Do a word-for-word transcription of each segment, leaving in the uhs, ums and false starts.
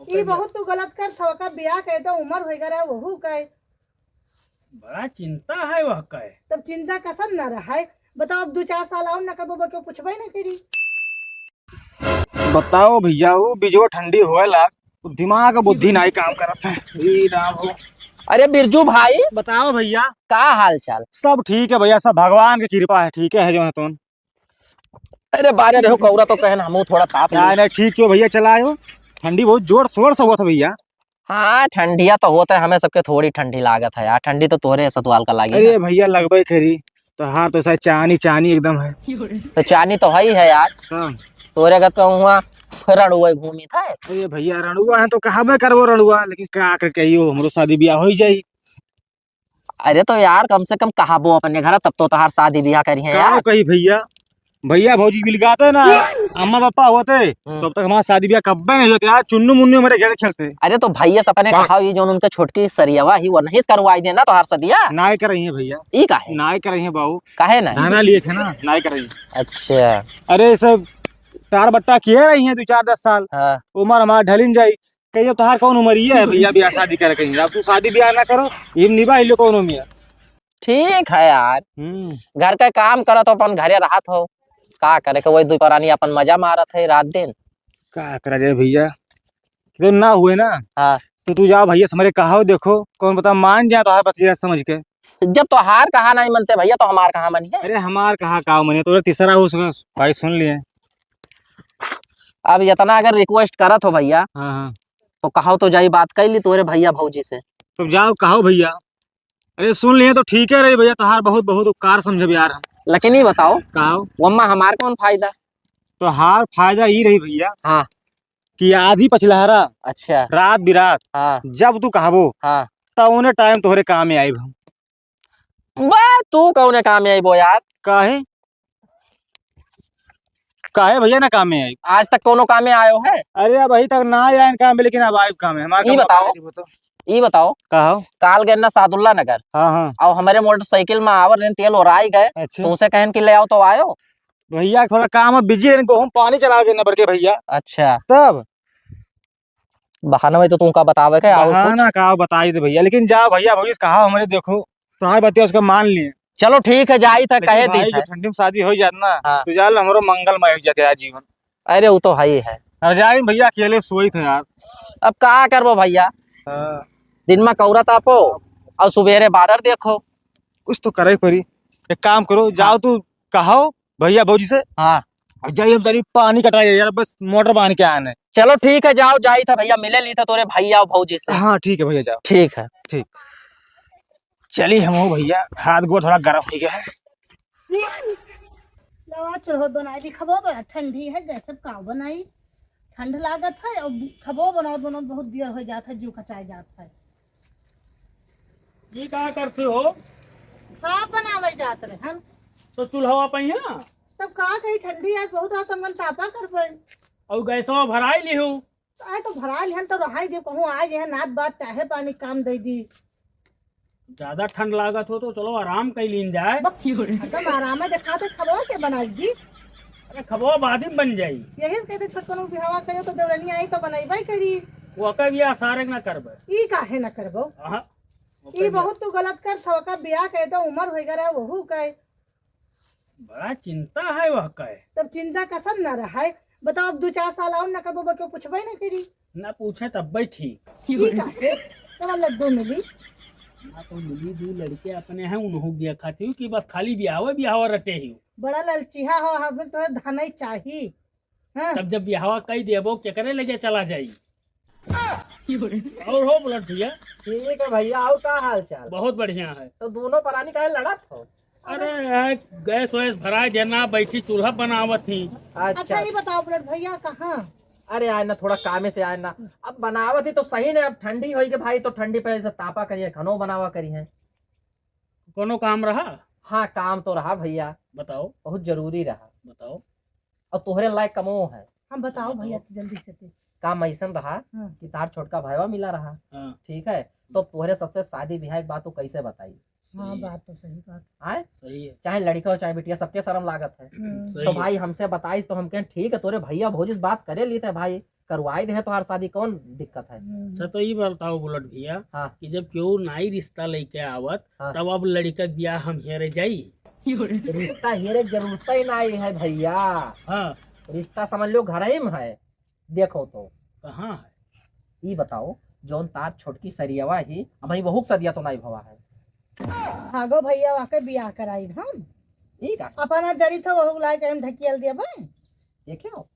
ई बहुत तू गलत कर, सबका बियाह कहे तो उम्र होइगा रहा, वहू कहे। बड़ा चिंता है वह कहे। तब चिंता कसन न रहा है? बताओ, अब दो चार साल और न करबो, बा क्यों पूछबे नहीं करी। बताओ भैया, वो बिजवा ठंडी होए लाग, वो दिमाग बुद्धि नाई काम करत है। ई राम हो। अरे बिरजू भाई, बताओ भैया। का हाल चाल? सब ठीक है भैया, सब भगवान की कृपा है, ठीक है, है जो है तुम। अरे बारे रहो, कौरा तो कहन हमहू थोड़ा ताप नहीं, ले। नहीं, ठीक क्यों भैया, चला आयो। ठंडी बहुत जोर शोर से हुआ था भैया। हाँ, ठंडिया तो होत है, हमें सबके थोड़ी ठंडी लागत है यार। ठंडी तो तोहरे सतवाल का लागी अरे ना। भैया, लगबे करी, तोहार तो शायद चानी चानी एकदम है। तो चानी तो है ही है यार। हाँ। तोरे का तो हुआ रणुआ घूमी था। अरे भैया, रणुआ है तो कहा मैं करबो रणुआ, लेकिन का कर कहियो, हमरो शादी ब्याह हो ही जाई। अरे तो यार, कम से कम कहाबो अपने घर, तब तो तोहार शादी ब्याह करी है का यार। कही भैया, भैया भौजी मिल जाते ना, अम्मा पापा होते, हम्म। तब तक हमारा शादी ब्याह कब्बे नहीं होते यार। चुन्नू मुन्नू हमारे घर खेलते। अरे तो भैया से अपने कहा, ये जो उनके छोटकी सरियावा ही, वो नहीं करवाई देना तोहार सदिया। नाय कर रही है भैया। ई काहे? नाय कर रही है बाबू। काहे ना? धाना लिए थे ना, नाय कर रही है। अच्छा। अरे सब टार बट्टा किए रही है दो चार दस साल। हाँ। उम्र हमारा ढलिन जाई। कहियो तोहार कौन उमरिया है भैया, ब्याह शादी करे कहीं? अब तू शादी ब्याह ना करो, इम निभा लो कौन उमिया। ठीक है यार, हम्म। घर का काम करत हो, अपन घरे रहत हो, का करे के, वही दो परानी अपन मजा मारत है रात दिन। का करा जाए भैया, तो ना हुए ना। हाँ। तो तू जाओ भैया, हमारे कहा देखो, कौन पता मान जाए तोहार बतिया समझ के। जब तोहार कहा नहीं मनते भैया, तो हमार कहा मनिए? अरे हमार कहा का मनिए, तो तीसरा हो उसमें भाई सुन लिए। अब इतना अगर request करत हो भैया, हाँ, हाँ। तो कहो तो जाई बात कर ली तोरे भैया भौजी से। तो जाओ कहो भैया। अरे सुन लिए तो ठीक है रही भैया, तोहार बहुत बहुत उपकार समझब यार हम। लेकिन ये बताओ, कहो। वम्मा हमार कौन फायदा? तोहार फायदा ई रही भैया, हाँ। कि आधी पछलहरा, अच्छा। रात बिरात, हाँ। जब तू कहबो, हाँ। त उन्हें टाइम तोहरे काम में आइब हम। बा, तू कौने काम में आइबो यार? काहे? काहे भैया ना काम में आई? आज तक कोनो काम में आयो है? अरे अब अभी तक ना आया है काम में, लेकिन अब आइब काम में। हमारे ई काम बताओ, बताओ। ई बताओ। कहो। काल गए ना सादुल्ला नगर। हाँ, हाँ। और हमारे मोटरसाइकिल में आवर रहन तेल और आई गए। अच्छा। तो उसे कहन कि ले आओ तो आयो। भैया थोड़ा काम में बिजी है, इनको हम पानी चला देना बड़के भैया। अच्छा। तब बहाना में तो तुमका बतावे के, और कुछ? बहाना का बताई दे भैया, लेकिन जाओ भैया, भौजी से कहा हमरे देखो, तोहार बतिया उसका मान लिए। चलो ठीक है, जाई था, लेकिन कहे दी भाई, था। जो ठंडी में शादी हो जात ना, हाँ। तो जाल हमरो मंगलमय हो जाते यार जीवन। अरे वो तो है ही है। और जाई भैया, अकेले सोई थे यार। अब का करबो भैया, हाँ। दिन में कौरा तापो और सुबेरे बादर देखो। कुछ तो करे पड़ी। एक काम करो, हाँ। जाओ तू कहो भैया भौजी से। हाँ। जाइए, हम तनी पानी कटाइए यार, बस मोटर बांध के आए हैं। चलो ठीक है, जाओ, जाई था भैया, मिले ली था तोरे भैया और भौजी से। हाँ, ठीक है भैया, जाओ। ठीक है। ठीक। चलिए हम हो भैया, हाथ गोड़ थोड़ा गर्म हो गया है। लवा चढ़ो बनाई ली, खबो बड़ा ठंडी है, गैस अब का बनाई, ठंड लागत है और खबो बनाओ, बनाओ बहुत देर हो जात है, जीव कचाई जात है। ये का करते हो? का बनावे जात रहे हम? तो चूल्हा पे यहाँ? तब का कही, ठंडी आज बहुत, आज हमन तापा कर पाए। और गैसवा भराई ली हो? आए तो भराई लिहन, तो रहाई दे, कहूँ आ जे नात बात चाहे पानी काम दे दी। ज्यादा ठंड लागत हो तो चलो आराम कर लीन जाए। बक, एकदम आराम है, देखा तो खबर के बनाई जी। अरे खबवा बाद में बन जाई। यही से कहते छोटकन बिहावा करो तो देवरनी आई तो बनैबे करी। वो का भी आसार ना करबे। ई काहे ना करबो? हाँ। ई बहुत तू गलत कर, सबका बियाह कहे तो उम्र होइगा रहा, वहू कहे। बड़ा चिंता है वह कहे। तब चिंता कसन न रहा है? बताओ, अब दो चार साल और न करबो, बा क्यों पूछबे न करी? ना पूछे तब भी ठीक। ठीक है, तब लड्डू मिली। ना तो मिली, दो लड़के अपने हैं, उन्हों दिया खाती हूँ कि बस खाली बियाह, बियाह रटे ही। बड़ा ललचिहा हो, हर दिन तोरे धनई चाही। हाँ। तब जब बियाहवा कई देबो, केकरे लगे चला जाई? और हो बुलेट भैया? ठीक है भैया, और का हाल चाल? बहुत बढ़िया है। तो दोनों परानी काहे लड़त हो? अरे यार, गैस वैस भरा देना, बैठी चूल्हा बनावत ही। अच्छा। अच्छा, ये बताओ बुलेट भैया, कहाँ? अरे आए ना, थोड़ा कामे से आए ना। अब बनावत ही तो सही ने, अब ठंडी होई के भाई, तो ठंडी पे ऐसे तापा करिए, खानो बनावा करिए। कोनो काम रहा? हाँ, काम तो रहा भैया। बताओ। बहुत जरूरी रहा। बताओ। और तोहरे लायक कमो है। हम बताओ बताओ। भैया, तू जल्दी से दे। काम ऐसन रहा हाँ। कि तार छोटका भाईवा मिला रहा। हाँ। ठीक है, तो हम्म। तोहरे सबसे शादी बियाह एक बात तो कैसे बताई? हाँ, सही है। बात तो सही बात। आए? सही है। चाहे लड़का हो, चाहे बिटिया, सबके शर्म लागत है। हम्म। सही तो है। भाई हमसे बताइस तो हम कहें, ठीक है, तोरे भैया भौजी से बात करे ली थे भाई। करवाई देहे तोहार शादी, कौन दिक्कत है? हम्म। अच्छा, तो ई बताओ बुलेट भैया हाँ। कि जब केहू नाई रिश्ता लेके आवत, हाँ। तब अब लड़िका के बियाह हम हेरे जाई? रिश्ता हेरे के जरूरत ही नाई है भैया। हाँ। रिश्ता समझ लो घर ही में है। देखो तो। कहाँ है? ई बताओ, जौन तार छोटकी सरियवा ही, अब वही बहू के सदिया तो नाई भवा है। भागो भैया, वाके बियाह कराई हम। ई का? अपना जरी था वहू लाए के हम ढकियल देबे। देखियो।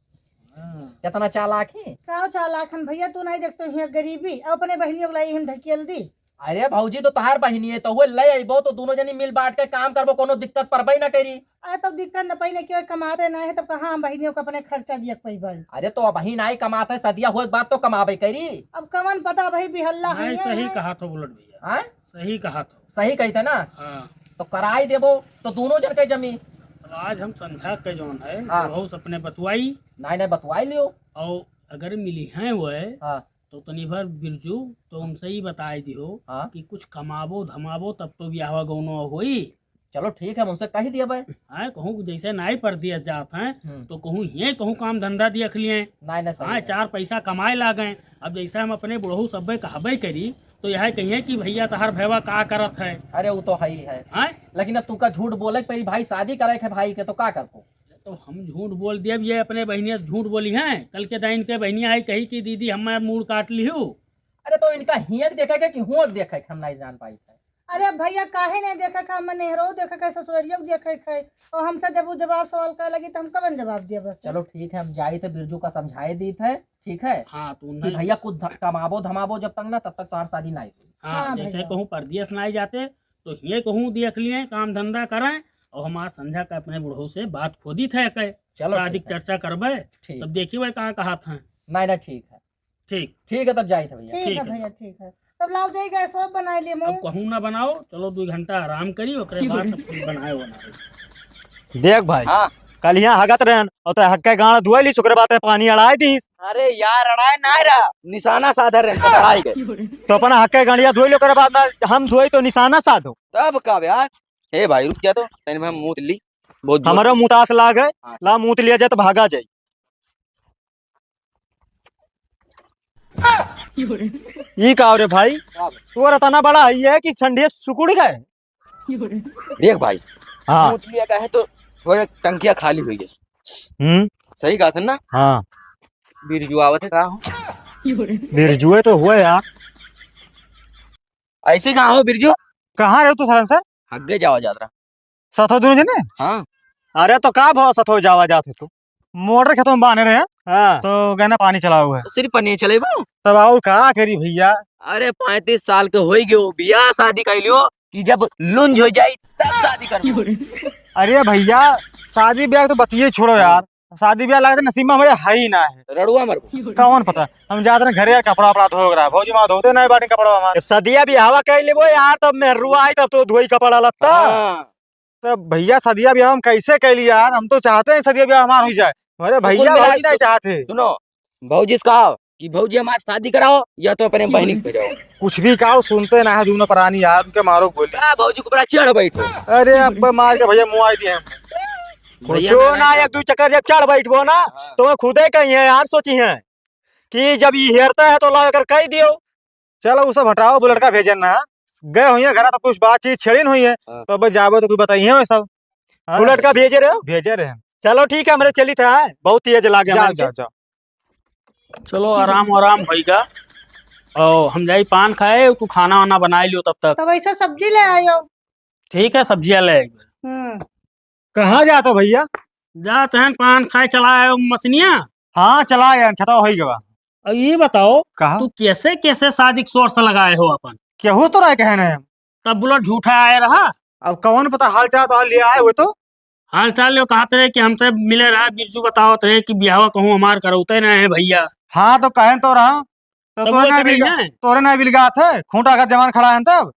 हाँ। कितना चालाक है। का चालाक हन भैया, तू नहीं देखतो हियाँ गरीबी, अपने बहनियों के लाई हम ढकेल दी। अरे भौजी, तो तहार बहनी है, तो वो ले अइबो, तो दोनों जनी मिल बांट के काम करबो, कोनो दिक्कत पड़बे ना करी। अरे, तब दिक्कत न पई ना, क्यों कमाते ना है, तब कहाँ हम बहनियों को अपने खर्चा दिया कोई भाई? अरे, तो अबही नाई कमाते, सदिया होए के बाद तो कमाबे करी। अब कवन पता भाई, बिहल्ला नहीं, है, सही है। कहा तो बुलेट भैया। हाँ? सही कहा तो। सही कही थे ना? हाँ। तो कराई देबो, तो दोनों जन के जमी। तो आज हम संझा के जौन है, हाँ। वहू से अपने बतवाई। नहीं, नहीं, बतवाई लियो। और अगर मिली हैं वो, हाँ। तो तनी भर बिरजू, तो उनसे ही बताई दियो हाँ। कि कुछ कमाबो धमाबो, तब तो बियाहवा गौनो होई। चलो ठीक है, हम उनसे कही दिया भाई। हाँ, कहूँ जैसे नाई परदेस जात हैं, हम्म। तो कहूँ ये कहूँ काम धंधा देख लिए। नहीं, नहीं, सही हाँ, है। चार पैसा कमाए लागे। अब जैसे हम अपने बुढ़ऊ सब्बे कहबे करी, तो यह कहिए कि भैया तहार भैवा का करत है? अरे वो तो है ही है। हाँ? लेकिन अब तू का झूठ बोले के परी भाई, शादी करे के भाई के तो का करबो? तो हम झूठ बोल दिए, अब ये अपने बहनिया से झूठ बोली हैं, कल के दिन के बहनिया आई कही कि दीदी हमार मूड़ काट लिहू। अरे तो इनका हियक देखे के कि हुआक देखे के हम नहीं जान पाई थे। अरे भैया काहे नहीं देखे के, हम नेहरो देखे के, ससुररियो देखे के, और हमसे जब वो जवाब सवाल करे लगी तो हम कबन जवाब दिया बस। चलो ठीक है, हम जाई थे बिरजू का समझाए दी थे। ठीक है हाँ, तू कि नहीं भैया कुछ ध-, कमाबो धमाबो जब तक ना, तब तक तोहार शादी नहीं हुई। हाँ, हाँ, जैसे भैया। कहूँ परदेस नहीं जाते, तो हिये कहूँ देख लिए, काम धंधा करें, और हमार संझा के अपने बुढ़ऊ से बात खोदी थे के चलो शादी ठीक की है। चर्चा करबे, ठीक। तब देखी वह कहाँ कहा था। नहीं, नहीं, ठीक है। ठीक। ठीक है, तब जाई थे भैया। ठीक ठीक है है। भैया, ठीक है। तब लाओ जाई गैस और बनाए लिए अब मुँह। कहूँ ना बनाओ, चलो दो घंटा आराम करी, ओकरे बाद तब कुछ बनाए बनाए। देख भाई, हाँ। कल यहाँ हगत रहन, और तो हक्के गांड धुआई लीस, ओकरे बाद ते पानी अड़ाई दीस। अरे यार, अड़ाए ना रहा, निशाना साधा रहे, पकड़ाई गए। तो अपना हक्के गांडिया धोई लो, ओकरे बाद ना हम धोई तो निशाना साधो। तब का यार? ए भाई, रुक जा तो, तनी मैं मूत ली, बहुत जोर हमारा से। मुतास लाग है, हाँ। ला मूत लिया जाए तो भागा जाए। ई का रे भाई, का बा? तोर इतना बड़ा है ये कि ठंडिया सुकुड़ गए। देख भाई, हाँ। मूत लिया का है तो थोड़े टंकिया खाली हुई है। हम्म। सही कहा था ना? हाँ। बिरजू आवत है का हो? बिरजुए तो हुआ यार। ऐसे कहाँ हो बिरजू? कहाँ रहे तू सर? हग्गे जावा जात रहा। सथो दोनों जने? हाँ। अरे तो का भाव सथो जावा जात है तू? मोटर खेतों में बांधे रहे, हाँ। तो गए ना पानी चलाओ है। तो सिर्फ पानी चलेबो? तब और का करी भैया? अरे पैंतीस साल के होई गयो, बियाह शादी कर लियो कि जब लुंज हो जाई तब शादी कर। अरे भैया, शादी ब्याह तो बतिये छोड़ो यार, शादी ब्याह लागत नसीब में हमारे है ही ना है। रड़ुआ मरबो। कौन पता, हम जात रहे घरे कपड़ा वपड़ा धोए रहा, भौजी माँ धोते नहीं बाटे कपड़ा हमारे। जब सदिया बियाहवा कर लेबो यार, तब मेहरुआ आई तब तो धोई कपड़ा लत्ता। हाँ। तो भैया सदिया ब्याह हम कैसे कैली यार? हम तो चाहते हैं सदिया ब्याह हमार हो जाए। अरे तो भैया कुल मिला भौजी नहीं तो चाहते। सुनो, भौजी से कहो कि भौजी हमार शादी कराओ या तो अपने बहनी को भेजाओ। कुछ भी कहो, सुनते ना है दोनों प्राणी यार, उनके मारो गोली। का भौजी के ऊपर चढ़ बैठो। अरे अब मार के भैया मुआई दिए हम। भैया कुछो ना ना, ना एक दो चक्कर जब चढ़ बैठबो ना, हाँ। तो खुदे कही है यार, सोची है कि जब ये हेरता है तो ला कर कह दियो। चलो, उ सब हटाओ, वो लड़का भेजन ना। गए हुई है घर, तो कुछ बातचीत छेड़िन हुई है, हाँ। तो अब जाबो तो कुछ बताइए वो सब। हाँ। वो लड़का भेजे रहे हो? भेजे रहे हैं। चलो ठीक है, हमरे चली था, बहुत तेज लागे जाओ, हमारे जाओ, के। जाओ। चलो, आराम आराम होइगा। और हम जाई पान खाए, तू खाना वाना बनाए लियो तब तक। तब ऐसा सब्जी ले आयो। ठीक है, सब्जियां ले आइबे। हम्म। कहाँ जात हो भैया? जात हैं पान खाए, चला आयो मसनिया। हाँ, चला आया, खतवा होई गवा। अब ये बताओ, कहा? तू कैसे, कैसे शादी के सोर्स लगाए हो अपन? केहू तो रहे कहे नहीं हम। तब बोला झूठा आए रहा। अब कौन पता हाल चाल तो ले आए हुए तो। हाल चाल यो कहत रहे कि हमसे मिले रहा, बिरजू बतावत रहे कि बियाहवा कहूँ हमार करौते नहीं है भैया। हाँ, तो कहन तो रहा। तो तब तोरे वो नहीं तो बिलगा-, नहीं है। तोरे नहीं बिलगात है, खूंटा का जवान खड़ा है तब।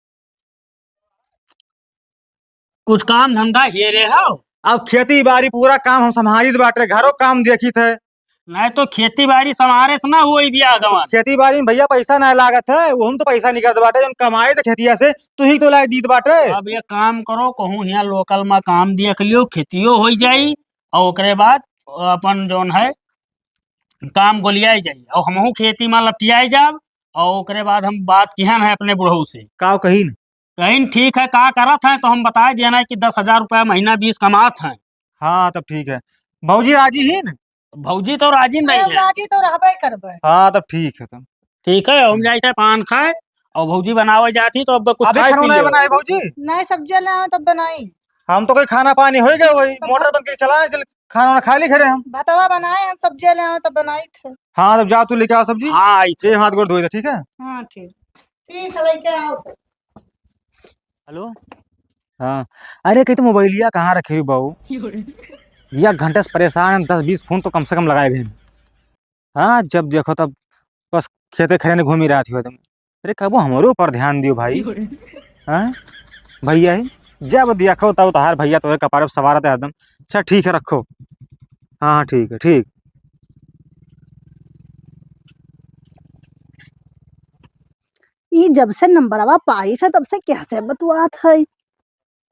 कुछ काम धंधा हेरे हो? अब खेती बाड़ी पूरा काम हम संभालित बाटे, घरो काम देखित है। नहीं तो खेती बाड़ी संभारे से ना होई बियाह गवन। खेती बाड़ी में भैया पैसा नहीं लागत है, वो हम तो पैसा निकलत बाटे, जौन कमाई तो खेतिया से तू ही तो लाए दीत बाटे। अब ये काम करो, कहूँ यहाँ लोकल में काम देख लियो, खेतियो हो जाई और ओकरे बाद अपन जौन है काम गोलियाई जाई, और हमहू खेती मा लपटियाई जाब, और ओकरे बाद हम बात किहन है अपने बुढ़ऊ से। का कहिन? कहिन ठीक है, का करत है, तो हम बताए दिया ना कि दस हजार रुपया महीना बीस कमात है। हाँ, तब ठीक है। भौजी राजी ही न? भौजी तो राजी नहीं अरे है। राजी तो रहबे करबे। हाँ, तब ठीक है तब। ठीक है, हम हम्म। जाइत है पान खाए और भौजी बनावे जात ही तो अब कुछ अभी खाए खाना पी नहीं ले। बनाए भौजी? नहीं, सब्जियां ले आवे तब बनाई। हम तो कोई खाना पानी हो गया वही, तो मोटर बंद के चला चल खाना वाना खा ली घरे हम। भतवा बनाए हम, सब्जियां ले आवे तब बनाई थे। हाँ, तब जा तू लेके आ सब्जी। हाँ, आई थे। ये हाथ गोड़ धोए दे, ठीक है? हाँ, ठीक। ठीक है, लेके आओ। हेलो। हाँ। अरे, कही तो मोबाइलिया कहाँ रखे हो बाबू? एक घंटा से परेशान है, दस बीस फोन तो कम से कम लगाए भी। हाँ, जब देखो तब बस खेते खरियाने घूमी रहत हो तुम। अरे, कबो हमरो ऊपर ध्यान दियो भाई। हाँ? भैया ही, जब देखो तब तोहार भैया तोहे कपारे पे सवार रहते हरदम। अच्छा, ठीक है, रखो। हाँ, हाँ, ठीक है, ठीक। ई जब से नंबरवा पाई से, तब से कैसे बतुआत है?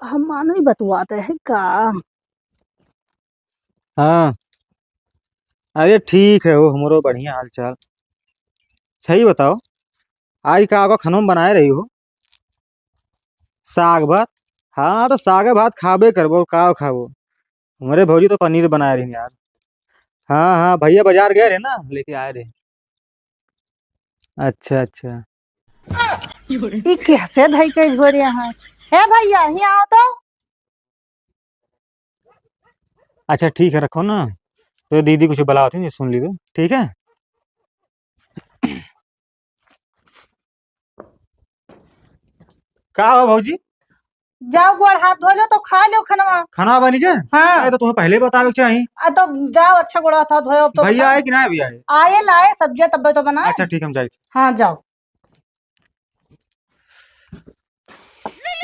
हम मानो ही बतुआत है का? हाँ। अरे ठीक है हो, हमरो बढ़िया हाल चाल। सही बताओ, आज का, का खाना में बनाए रही हो? साग भात? हाँ, तो साग भात खाबे करबो, का खाबो? हमरे भौजी तो पनीर बनाए रही यार। हाँ, हाँ, भैया बाजार गए रहे ना, लेके आए रहे। अच्छा, अच्छा। ई कैसे धई के झोरे हैं? हे भैया, हियाँ आओ तो। अच्छा, ठीक है, रखो ना। तो दीदी कुछ बुलावत है, सुन ली तो, ठीक है? का हो भौजी? जाओ, गोड़ हाथ धो लो तो खा लो खाना। खाना बनी के? हाँ। अरे, तो तुम्हें पहले बतावे के चाही। आ, तो जाओ, अच्छा गोड़ हाथ धोयो तो भैया बताओ। आए कि ना भैया आए? आए, लाए, सब्जियां तब्बे तो बना। अच्छा, ठीक, हम जाए। हाँ, जाओ।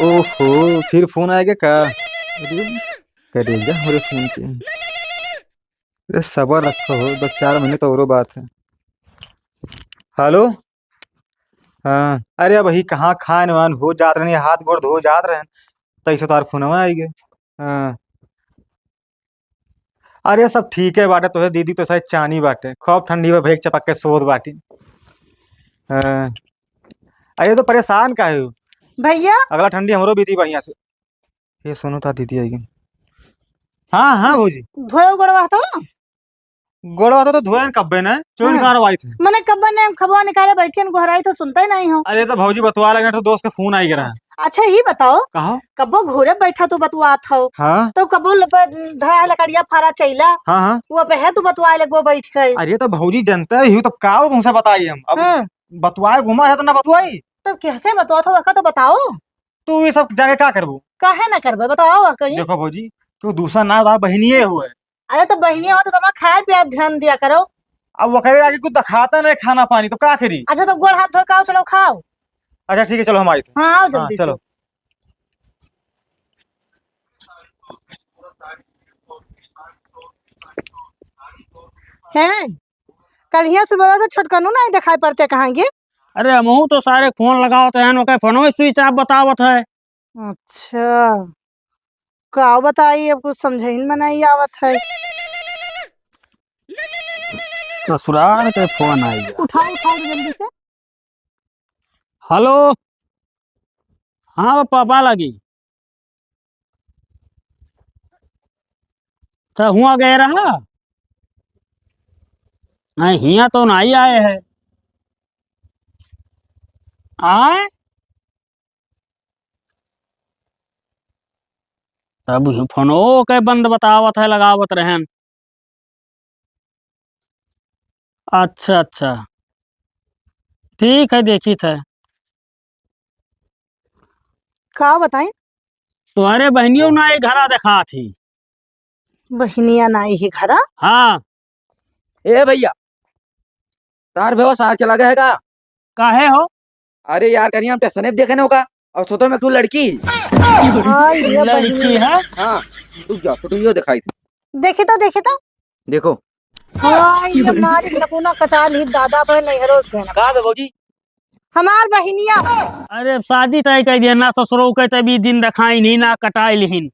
ओहो, फिर फोन आएगा का? अरे, करेगा हमरे फोन के। अरे, सबर रखो हो, बस चार महीने तो औरो बात है। हेलो। हाँ, अरे, अब ही कहाँ खान वान हो जात रहन, हाथ गोड़ धो जात रहन, तैसे तोहार फोनवा आई गए। हाँ। अरे, सब ठीक है बाटे, तोहे दीदी तो शायद चानी बाटे, खूब ठंडी में भेग चपक के सोत बाटी। हाँ। अरे, तो परेशान काहे हो? भैया। अगला ठंडी हमरो बीती बढ़िया से। ये सुनो, ता दीदी आई गई। हाँ, हाँ, भौजी। धोए गोड़वा तो? गोड़वा तो, तो धोए कब्बे ने, चोइन हाँ। कार्रवाई थे। मने कब्बे ने हम खबवा निकाले बैठियन, गोहराई तो सुनते ही नहीं हो। अरे, तो भौजी बतुआ लगे, तो दोस्त के फोन आई गया। अच्छा, ये बताओ, कहो। कब्बो घूरे बैठा तू बतुआत हो, हाँ। तो कब्बो ल-, प-, धरा है लकड़िया फारा चैला, हाँ, हाँ। वो पे है तू बतुआ लगबो बैठ के। अरे, तो भौजी जनते ही हो, तब का हो तुमसे बताई हम? अब हाँ। बतुआए घूमा है तो ना बतुआई। तब कैसे बतुआत हो, वका तो बताओ। तू ये सब जाके का करबू? काहे ना करबे, बताओ कहीं। देखो भौजी, तू दूसरा ना, तो बहिनिये हुए। अरे तो बहिनिये हो तो तुम्हारा खाए पिए ध्यान दिया करो। अब वो करे आगे कुछ दिखाता नहीं खाना पानी, तो का करी? अच्छा तो गोड़ हाथ धो के आओ, चलो खाओ। अच्छा ठीक है, चलो हम आए थे। हाँ, आओ हाँ, जल्दी चलो। से। हैं? कल हियाँ सुबह से छोटकनू नहीं दिखाई पड़ते कहाँ गे? अरे हमहू तो सारे फोन लगावत हैं, ओके फोनवे switch off बतावत है। अच्छा, का बताई, अब कुछ समझइन में नहीं आवत है। ससुराल के फोन आई गया। उठाओ, उठाओ जल्दी से। हेलो, हाँ पापा लगी। तो हुआ गए रहा? नहीं, हियाँ तो नहीं आए हैं। आए? तब फोनो के बंद बतावत है, लगावत रहन। अच्छा, अच्छा। ठीक है, देखी थे। का बताई? तोहरे बहिनियो ना ये घरा देखा थी। बहिनिया ना ये घरा? हाँ। ए भैया, तार भेवा सार चला गया है का? काहे हो? अरे यार, कहीं हम टेसने पे देखे ना होगा, और सोतो में एक ठो लड़की। हाँ, ये लड़की बहिनिया। है? हाँ, रुक जा, फोटो यो दिखाई थी। देखी तो, देखी तो। देखो। हाँ, ये मारी नमूना कटा ली दादा पे नैहरो के ना। का बे भौजी? हमार बहिनिया। अरे, शादी तय कर दिया ना, ससुरो के तभी दिन दिखाई नहीं ना, कटाई लिहिन।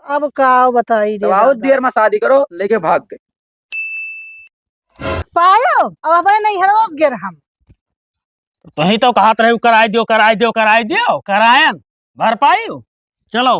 अब का बताई रे तब आओ दादा। देर में शादी करो, लेके भाग गए। पायो, अब अपने नैहरवा गे रहम। तुहीं तो कहत रहे, कराई दियो, कराई दियो, कराई दियो, करायन, भर पायो। चलो,